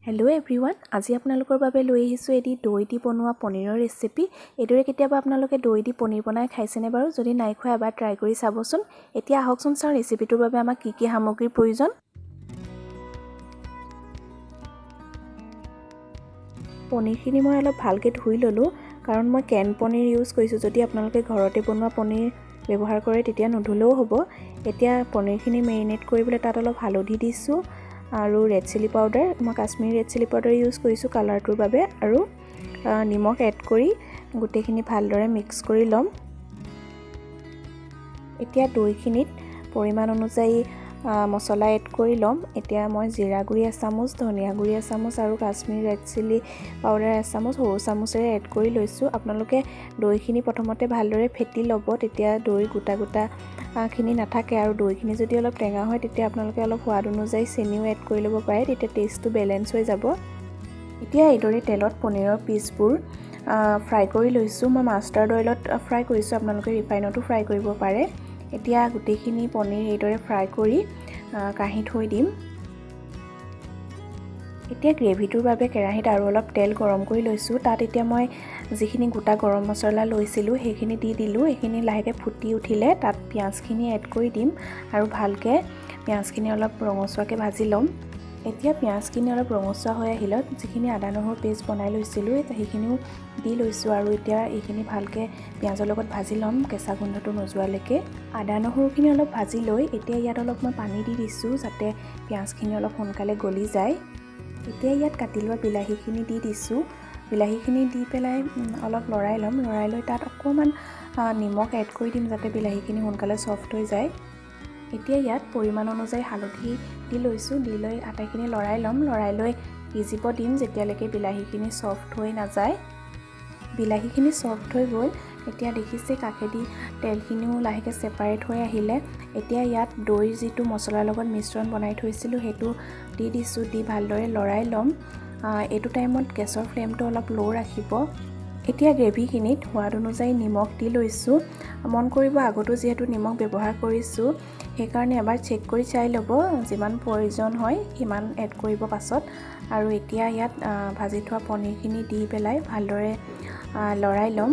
Hello' everyone, আজি আপোনালোকৰ বাবে লৈ আহিছোঁ এটি দৈ দি বনোৱা পনীৰৰ ৰেচিপি। এইদৰে কেতিয়াবা আপোনালোকে দৈ দি পনীৰ বনাই খাইছেনে বাৰু? যদি নাই খোৱা, এবাৰ ট্ৰাই কৰি চাবচোন। এতিয়া আহকচোন চাওঁ ৰেচিপিটোৰ বাবে আমাক কি কি সামগ্ৰীৰ প্ৰয়োজন। পনীৰখিনি মই অলপ ভালকৈ ধুই ল'লোঁ, কাৰণ মই কেন পনীৰ ইউজ কৰিছোঁ। যদি আপোনালোকে ঘৰতে বনোৱা পনীৰ ব্যৱহাৰ কৰে, তেতিয়া নুধুলেও হ'ব। এতিয়া পনীৰখিনি মেৰিনেট কৰিবলৈ তাত অলপ হালধি দিছোঁ আৰু ৰেড চিলি পাউডাৰ, মই Kashmiri red chilli powder use কৰিছোঁ কালাৰটোৰ বাবে, আৰু নিমখ এড কৰি গোটেইখিনি ভালদৰে মিক্স কৰি ল'ম। এতিয়া দৈখিনিত পৰিমাণ অনুযায়ী মছলা এড কৰি ল'ম। এতিয়া মই জিৰা গুড়ি এচামুচ, ধনিয়া গুড়ি এচামুচ আৰু কাশ্মীৰী ৰেড চিলি পাউডাৰ এচামুচ সৰু চামুচেৰে এড কৰি লৈছোঁ। আপোনালোকে দৈখিনি প্ৰথমতে ভালদৰে ফেটি ল'ব, তেতিয়া দৈৰ গোটা গোটাখিনি নাথাকে। আৰু দৈখিনি যদি অলপ টেঙা হয়, তেতিয়া আপোনালোকে অলপ সোৱাদ অনুযায়ী চেনিও এড কৰি ল'ব পাৰে, তেতিয়া টেষ্টটো বেলেঞ্চ হৈ যাব। এতিয়া এইদৰে তেলত পনীৰৰ পিচবোৰ ফ্ৰাই কৰি লৈছোঁ। মই মাষ্টাৰ্ড অইলত ফ্ৰাই কৰিছোঁ, আপোনালোকে ৰিফাইনতো ফ্ৰাই কৰিব পাৰে। এতিয়া গোটেইখিনি পনীৰ এইদৰে ফ্ৰাই কৰি কাঁহী থৈ দিম। এতিয়া গ্ৰেভিটোৰ বাবে কেৰাহীত আৰু অলপ তেল গৰম কৰি লৈছোঁ। তাত এতিয়া মই যিখিনি গোটা গৰম মছলা লৈছিলোঁ, সেইখিনি দি দিলোঁ। এইখিনি লাহেকৈ ফুটি উঠিলে তাত পিঁয়াজখিনি এড কৰি দিম আৰু ভালকৈ পিঁয়াজখিনি অলপ ৰঙচুৱাকৈ ভাজি ল'ম। এতিয়া পিঁয়াজখিনি অলপ ৰঙচুৱা হৈ আহিলত যিখিনি আদা নহৰু পেষ্ট বনাই লৈছিলোঁ, সেইখিনিও দি লৈছোঁ আৰু এতিয়া এইখিনি ভালকৈ পিঁয়াজৰ লগত ভাজি ল'ম কেঁচা গোন্ধটো নোযোৱালৈকে। আদা নহৰুখিনি অলপ ভাজি লৈ এতিয়া ইয়াত অলপ মই পানী দি দিছোঁ, যাতে পিঁয়াজখিনি অলপ সোনকালে গলি যায়। এতিয়া ইয়াত কাটি লোৱা বিলাহীখিনি দি দিছোঁ। বিলাহীখিনি দি পেলাই অলপ লৰাই ল'ম। লৰাই লৈ তাত অকণমান নিমখ এড কৰি দিম, যাতে বিলাহীখিনি সোনকালে ছফ্ট হৈ যায়। এতিয়া ইয়াত পৰিমাণ অনুযায়ী হালধি দি লৈছোঁ। দি লৈ আটাইখিনি লৰাই ল'ম। লৰাই লৈ সিজিব দিম যেতিয়ালৈকে বিলাহীখিনি ছফ্ট হৈ নাযায়। বিলাহীখিনি ছফ্ট হৈ গ'ল। এতিয়া দেখিছে কাষেদি তেলখিনিও লাহেকৈ ছেপাৰেট হৈ আহিলে। এতিয়া ইয়াত দৈৰ যিটো মছলাৰ লগত মিশ্ৰণ বনাই থৈছিলোঁ, সেইটো দি দিছোঁ। দি ভালদৰে লৰাই ল'ম। এইটো টাইমত গেছৰ ফ্লেমটো অলপ ল' ৰাখিব। এতিয়া গ্ৰেভিখিনিত সোৱাদ অনুযায়ী নিমখ দি লৈছোঁ। মন কৰিব, আগতো যিহেতু নিমখ ব্যৱহাৰ কৰিছোঁ, সেইকাৰণে এবাৰ চেক কৰি চাই ল'ব, যিমান প্ৰয়োজন হয় সিমান এড কৰিব পাছত। আৰু এতিয়া ইয়াত ভাজি থোৱা পনীৰখিনি দি পেলাই ভালদৰে লৰাই ল'ম।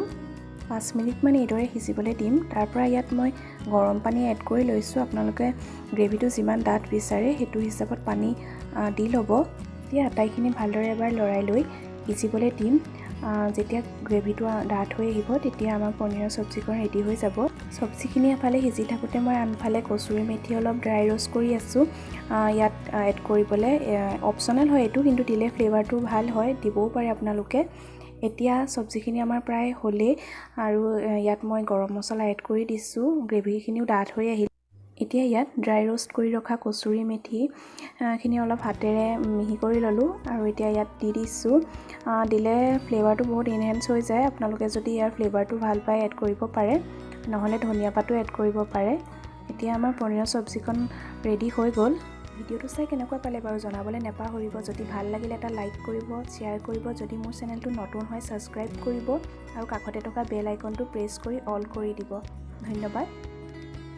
5 মিনিটমান এইদৰে সিজিবলৈ দিম। তাৰপৰা ইয়াত মই গৰম পানী এড কৰি লৈছোঁ। আপোনালোকে গ্ৰেভিটো যিমান ডাঠ বিচাৰে, সেইটো হিচাপত পানী দি ল'ব। এতিয়া আটাইখিনি ভালদৰে এবাৰ লৰাই লৈ সিজিবলৈ দিম। যেতিয়া গ্ৰেভিটো ডাঠ হৈ আহিব, তেতিয়া আমাৰ পনীৰৰ চব্জিকণ ৰেডি হৈ যাব। চব্জিখিনি এফালে সিজি থাকোঁতে মই আনফালে কচুৰি মেথি অলপ ড্ৰাই ৰ'ষ্ট কৰি আছোঁ ইয়াত এড কৰিবলৈ। অপশ্যনেল হয় এইটো, কিন্তু দিলে ফ্লেভাৰটো ভাল হয়, দিবও পাৰে আপোনালোকে। এতিয়া চব্জিখিনি আমাৰ প্ৰায় হ'লেই আৰু ইয়াত মই গৰম মছলা এড কৰি দিছোঁ। গ্ৰেভিখিনিও ডাঠ হৈ আহিল। এতিয়া ইয়াত ড্ৰাই ৰ'ষ্ট কৰি ৰখা কচুৰি মেথিখিনি অলপ হাতেৰে মিহি কৰি ল'লোঁ আৰু এতিয়া ইয়াত দি দিছোঁ। দিলে ফ্লেভাৰটো বহুত ইনহেঞ্চ হৈ যায়। আপোনালোকে যদি ইয়াৰ ফ্লেভাৰটো ভাল পায়, এড কৰিব পাৰে, নহ'লে ধনিয়া পাতো এড কৰিব পাৰে। এতিয়া আমাৰ পনীৰৰ চব্জিকণ ৰেডি হৈ গ'ল। ভিডিঅ'টো চাই কেনেকুৱা পালে বাৰু জনাবলৈ নাপাহৰিব। যদি ভাল লাগিলে এটা লাইক কৰিব, শ্বেয়াৰ কৰিব। যদি মোৰ চেনেলটো নতুন হয়, ছাবস্ক্ৰাইব কৰিব আৰু কাষতে থকা বেল আইকনটো প্ৰেছ কৰি অল কৰি দিব। ধন্যবাদ।